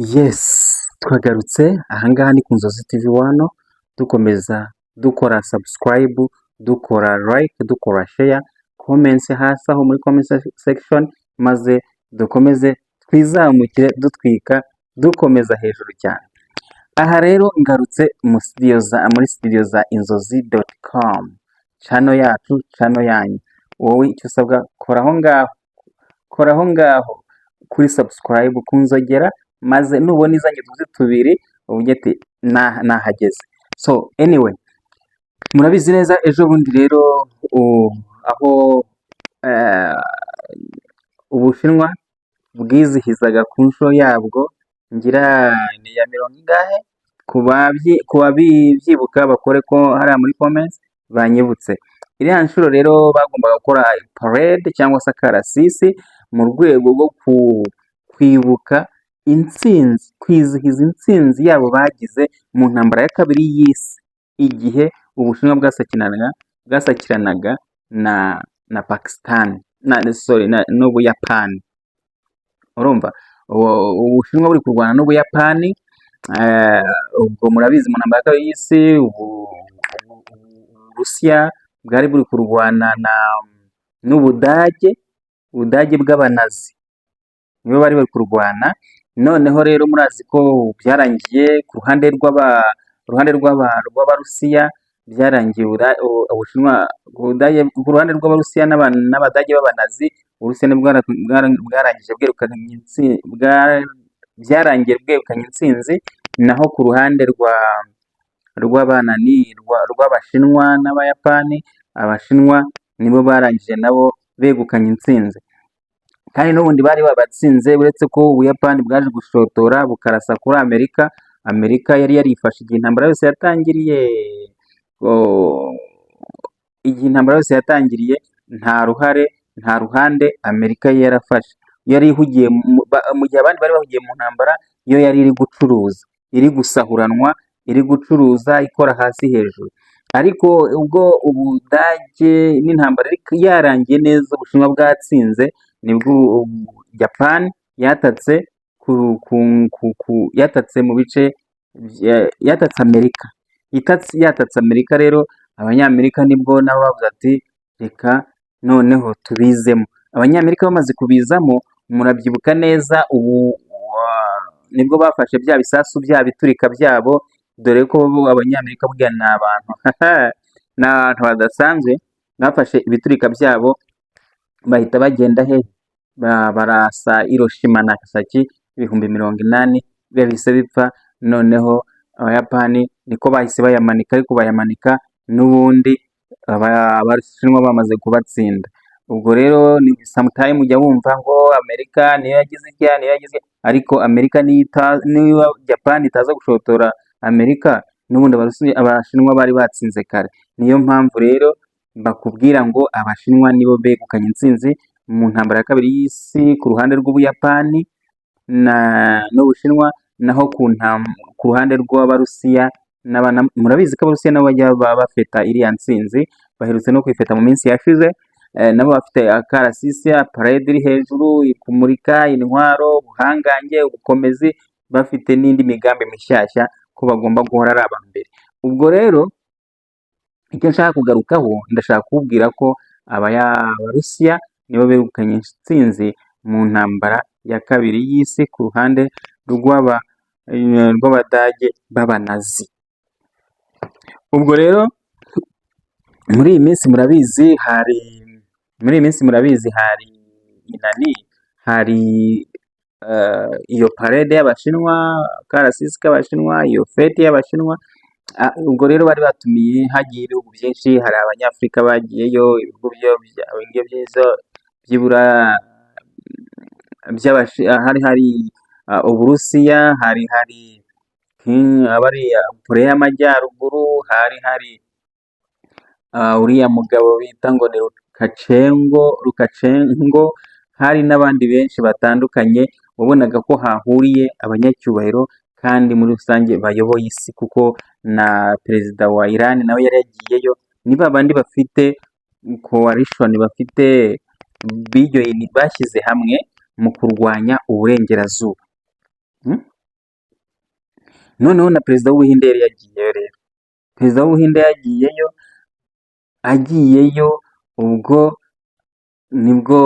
Yes, twagarutse ahangaha ni ku Nzozi TV One, dukomeza dukora subscribe, dukora like, dukora share, comments hasi aho muri comment section, maze dukomeze twizamukire dutwika, dukomeza hejuru cyane. Aha rero ngarutse mu studio za muri studio za inzozi.com, channel yacu, channel yanyu. Wowe icyo usabwa, kora aho ngaho, kora aho ngaho kuri subscribe, ku nzogera, maze nubona izanjye tuzi tubiri uvuge ati "Nahageze." So anyway, murabizi neza, ejo bundi rero aho Ubushinwa bwizihizaga ku nshuro yabwo, ngira ni iya mirongo ingahe, ku babyibuka bakore ko hariya muri comments banyibutse. Iriya nshuro rero bagombaga gukora parade cyangwa se akarasisi mu rwego rwo kwibuka intsinzi, kwizihiza intsinzi yabo bagize mu ntambara ya kabiri y'isi, igihe Ubushinwa bwasakiranaga na Pakistan na, sorry, n'Ubuyapani. Urumva Ubushinwa buri kurwana n'Ubuyapani. Ubwo murabizi, mu ntambara ya kabiri y'isi Uburusiya bwari buri kurwana na n'Ubudage, Ubudage bw'Abanazi nibo bari bari kurwana. Noneho rero murazi ko byarangiye ku ruhande rw'Abarusiya byarangiye Ubushinwa, Ubudage, ku ruhande rw'Abarusiya n'Abadage b'Abanazi, Uburusiya nibwo bwarangije bwegukanye byarangiye bwegukanye intsinzi, naho ku ruhande rwa rw'abanani rw'Abashinwa n'Abayapani, Abashinwa nibo barangije nabo begukanye intsinzi. Kandi n'ubundi bari babatsinze, uretse ko Ubuyapani bwaje gushotora bukarasa kuri Amerika. Amerika yari yarifashe igihe intambara yose yatangiriye. Igihe intambara yose yatangiriye, nta ruhare, nta ruhande Amerika yari yarafashe, yari ihugiye mu gihe abandi bari bahugiye mu ntambara, yo yari iri gucuruza, iri gusahuranwa, iri gucuruza, ikora hasi hejuru. Ariko ubwo Ubudage n'intambara yarangiye neza, Ubushinwa bwatsinze, nibwo Japan yatatse ku, ku, ku, ku, yatatse mu bice yatatse Amerika. Yatatse Amerika rero, Abanyamerika nibwo nabo bavuze ati "Reka noneho tubizemo." Abanyamerika bamaze kubizamo, murabyibuka neza, ubu nibwo bafashe bya bisasu bya biturika byabo, dore ko bo Abanyamerika burya ni abantu badasanzwe. Bafashe ibiturika byabo bahita bagenda he? Barasa Hiroshima na Nagasaki, 80,000 bihise bipfa. Noneho Abayapani niko bahise bayamanika, ariko bayamanika n'ubundi Abashinwa bamaze kubatsinda. Ubwo rero ni sometime ujya wumva ngo Amerika niyo yagize itya, niyo yagize, ariko Amerika niba Japan itaza gushotora Amerika, n'ubundi Abashinwa bari batsinze kare. Niyo mpamvu rero bakubwira ngo Abashinwa nibo begukanye intsinzi mu ntambara ya kabiri y'isi ku ruhande rw'Ubuyapani na n'Ubushinwa, naho ku ruhande rw'Abarusiya, murabizi ko Abarusiya nabo bajya bafeta iriya ntsinzi, baherutse no kwifeta mu minsi yashize. Nabo bafite akarasisi, parade iri hejuru, kumurika intwaro, ubuhangange, ubukomezi, bafite n'indi migambi mishyashya ko bagomba guhora ari aba mbere. Ubwo rero icyo nshaka kugarukaho, ndashaka kukubwira ko Abarusiya nibo begukanye intsinzi mu ntambara ya kabiri y'isi ku ruhande rw'Abadage b'Abanazi. Ubwo rero muri iyi minsi murabizi hari, muri iyi minsi murabizi hari inani, hari iyo parade y'Abashinwa, akarasisi k'Abashinwa, iyo fête y'Abashinwa. Ubwo rero bari batumiye, hagiye ibihugu byinshi, hari Abanyafurika bagiyeyo, ibihugu byibura hari Uburusiya, hari abari Koreya y'Amajyaruguru, hari uriya mugabo bita ngo ni Lukashenko, hari n'abandi benshi batandukanye. Wabonaga ko hahuriye abanyacyubahiro kandi muri rusange bayoboye isi, kuko na perezida wa Iran nawe yari yagiyeyo. Ni ba bandi bafite coalition, bafite bijoyini, bashyize hamwe mu kurwanya uburengerazuba. Noneho na perezida w'Ubuhinde yari yagiyeyo rero. Perezida w'Ubuhinde yagiyeyo, agiyeyo ubwo nibwo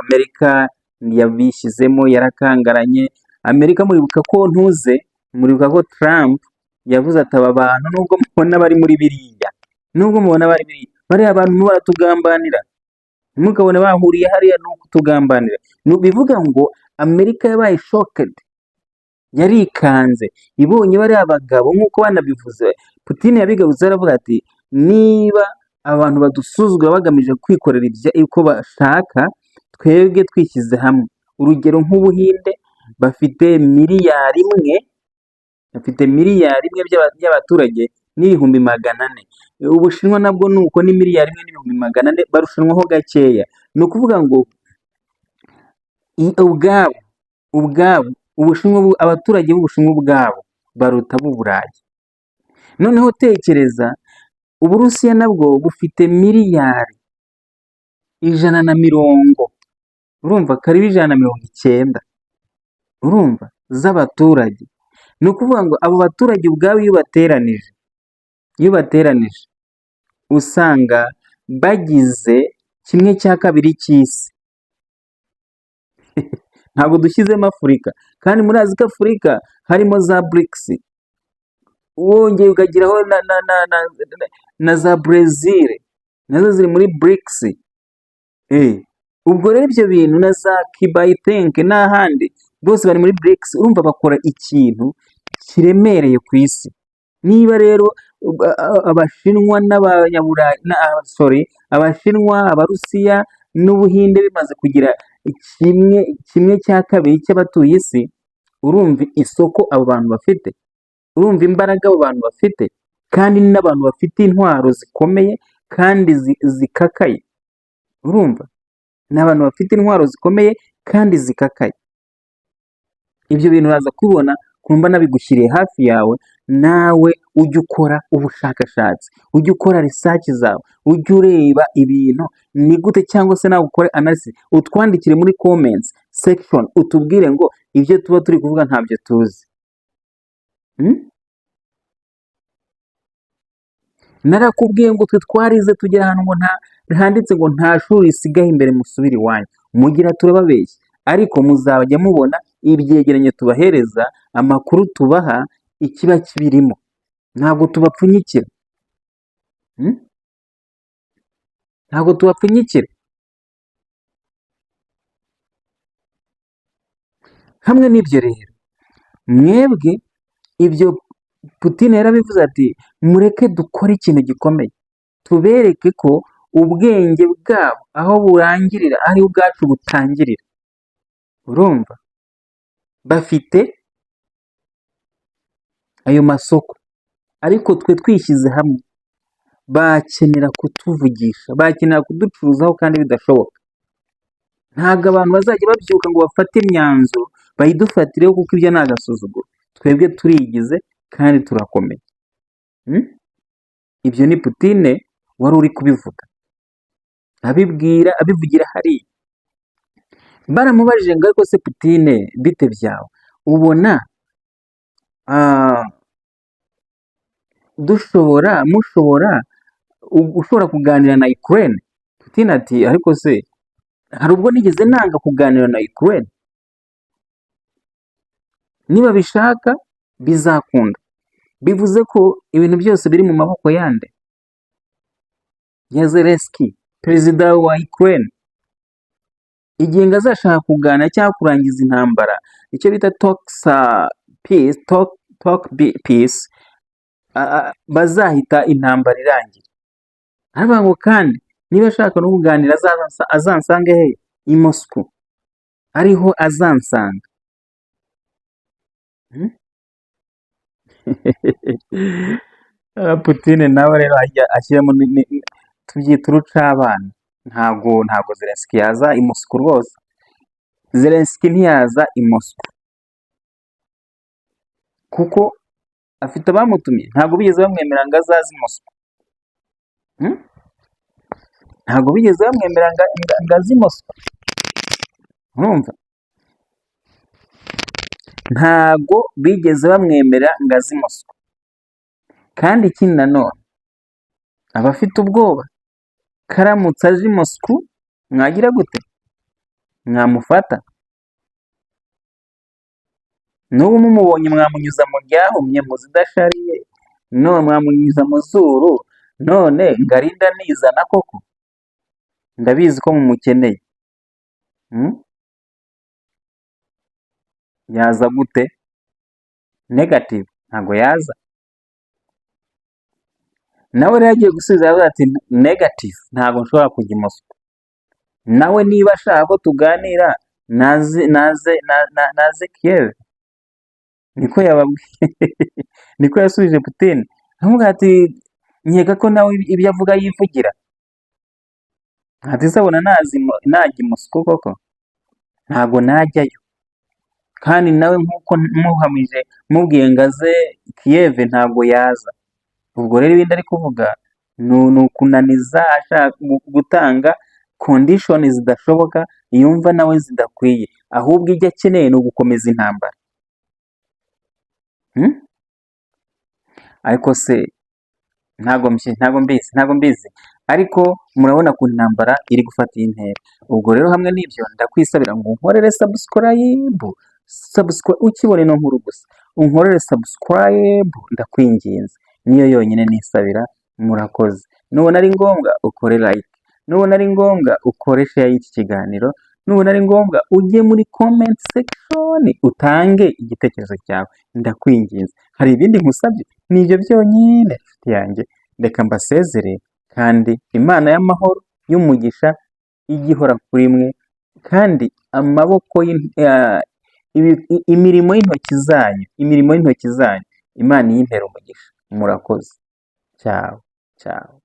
Amerika yabishyizemo, yarakangaranye. Amerika, muribuka ko ntuze, muribuka ko Trump yavuze ati: "Aba bantu, nubwo mubona bari muri biriya, nubwo mubona bari biriya, bariya bantu baratugambanira, ntimukabone bahuriye hariya, ni ukutugambanira." Ni bivuga ngo Amerika yabaye shocked, yarikanze ibonye bariya bagabo. Nk'uko banabivuze, Putin yabigarutse, aravuga ati: "Niba abantu badusuzugura bagamije kwikorera ibyo uko bashaka, twebwe twishyize hamwe." Urugero nk'Ubuhinde bafite 1 miliyari, bafite 1 miliyari y'abaturage n'400,000. Ubushinwa nabwo ni uko, ni 1 miliyari n'400,000, barushanwaho gakeya. Ni ukuvuga ngo ubwabo Ubushinwa, abaturage b'Ubushinwa ubwabo baruta ab'Uburayi. Noneho tekereza Uburusiya nabwo bufite miliyari 120, urumva karibu 190, urumva, z'abaturage. Ni ukuvuga ngo abo baturage ubwabo iyo ubateranije usanga bagize 1/2 cy'isi. Ntabwo dushyizemo Afurika, kandi murazi ko Afurika harimo za BRICS, wongeye ukageraho na za Brazil nazo ziri muri BRICS. Ubwo rero ibyo bintu na za Cuba, I think, n'ahandi bose bari muri BRICS. Urumva bakora ikintu kiremereye ku isi. Niba rero Abashinwa n'Abanyaburayi, sorry, Abashinwa, Abarusiya n'Ubuhinde bimaze kugira 1/2 cy'abatuye isi, urumva isoko abo bantu bafite, urumva imbaraga abo bantu bafite, kandi n'abantu bafite intwaro zikomeye kandi zikakaye. Urumva ni abantu bafite intwaro zikomeye kandi zikakaye. Ibyo bintu uraza kubibona kumva nabigushyiriye hafi yawe. Nawe ujye ukora ubushakashatsi, ujye ukora research zawe, ujye ureba ibintu ni gute, cyangwa se nawe ukore analysis, utwandikire muri comments section, utubwire ngo ibyo tuba turi kuvuga ntabyo tuzi. Hmm? Narakubwiye ngo twe twarize, tugera ahantu ngo nta handitse ngo nta shuri risigaye imbere, musubire iwanyu, mugira turababeshya. Ariko muzajya mubona ibyegeranyo tubahereza, amakuru tubaha, ikiba kibirimo, ntabwo tubapfunyikira. Hmm? Ntabwo tubapfunyikira. Hamwe n'ibyo rero, mwebwe ibyo Putin yarabivuze ati: "Mureke dukore ikintu gikomeye, tubereke ko ubwenge bwabo aho burangirira ari ubwacu butangirira." Urumva bafite ayo masoko, ariko twe twishyize hamwe bakenera kutuvugisha, bakenera kuducuruzaho, kandi bidashoboka. Ntabwo abantu bazajya babyuka ngo bafate imyanzuro bayidufatireho, kuko ibyo ni agasuzuguro. Twebwe turigize kandi turakomeye. Hmm? Ibyo ni Putine wari uri kubivuga, abibwira, abivugira hariya. Baramubajije ngo: "Ariko se Putine, bite byawe, ubona dushobora, mushobora, ushobora kuganira na Ukraine?" Putin ati: "Ariko se hari ubwo nigeze nanga kuganira na Ukraine? Niba bishaka bizakunda." Bivuze ko ibintu byose biri mu maboko yande? Ya Zelensky, perezida wa Ukraine. Igihe ngo azashaka kuganira cyangwa kurangiza intambara, icyo bita talks, peace talk, talk peace, bazahita intambara irangira. Aravuga ngo kandi niba ashaka no kuganira azansange he? I Moscow, ariho azansanga. Hmm? Putin nawe rero ajya ashyiramo tubyita urucabana. Ntabwo Zelensky yaza i Moscow rwose. Zelensky ntiyaza i Moscow kuko afite abamutumye, ntabwo bigeze bamwemera ngo azaze i Moscow. Hmm? Ntabwo bigeze bamwemera ngo aze i Moscow. Urumva? Ntago bigeze bamwemera ngo aze i Moscou. Kandi ikindi nanone, aba afite ubwoba karamutse aje i Moscou mwagira gute? Mwamufata. N'ubu mumubonye mwamunyuza mu ryahumye, mu zidashariye, none mwamunyuza mu zuru, none ngo arinde anizana koko? Ndabizi ko mumukeneye. Yaza gute? Negative, ntabwo yaza. Nawe rero agiye gusubiza, yavuze ati: "Negative, ntabwo nshobora kujya i Moscou." Nawe niba ashaka ko tuganira, naze, naze, naze Kiev. Niko yababwiye, niko yasubije Putin. Aramubwira ati: "Nkeka ko nawe ibyo avuga yivugira." Ati: "Se abona najya i Moscou koko? Ntabwo najyayo." Kandi nawe nk'uko muhamije mubwiye ngo aze Kiev, ntabwo yaza. Ubwo rero ibindi ari kuvuga ni ukunaniza, ashaka gutanga condition zidashoboka, yumva nawe zidakwiye. Ahubwo ibyo akeneye ni ugukomeza intambara. Ariko se ntabwo mbizi, ntabwo mbizi, ariko murabona ku intambara iri gufata iyi ntera. Ubwo rero hamwe n'ibyo, ndakwisabira ngo unkorere subscribe. Subscribe ukibona ino nkuru gusa, unkorere subscribe, ndakwinginze, niyo yonyine nisabira. Murakoze. Nubona ari ngombwa ukore like, nubona ari ngombwa ukore share y'iki kiganiro, nubona ari ngombwa ujye muri comment section utange igitekerezo cyawe. Ndakwinginze, hari ibindi nkusabye? Ni ibyo byonyine, inshuti yanjye. Reka mbasezere, kandi Imana y'amahoro y'umugisha ijye ihora kuri mwe, kandi amaboko imirimo y'intoki zanyu, imirimo y'intoki zanyu, Imana iyimpere umugisha. Murakoze, ciao ciao.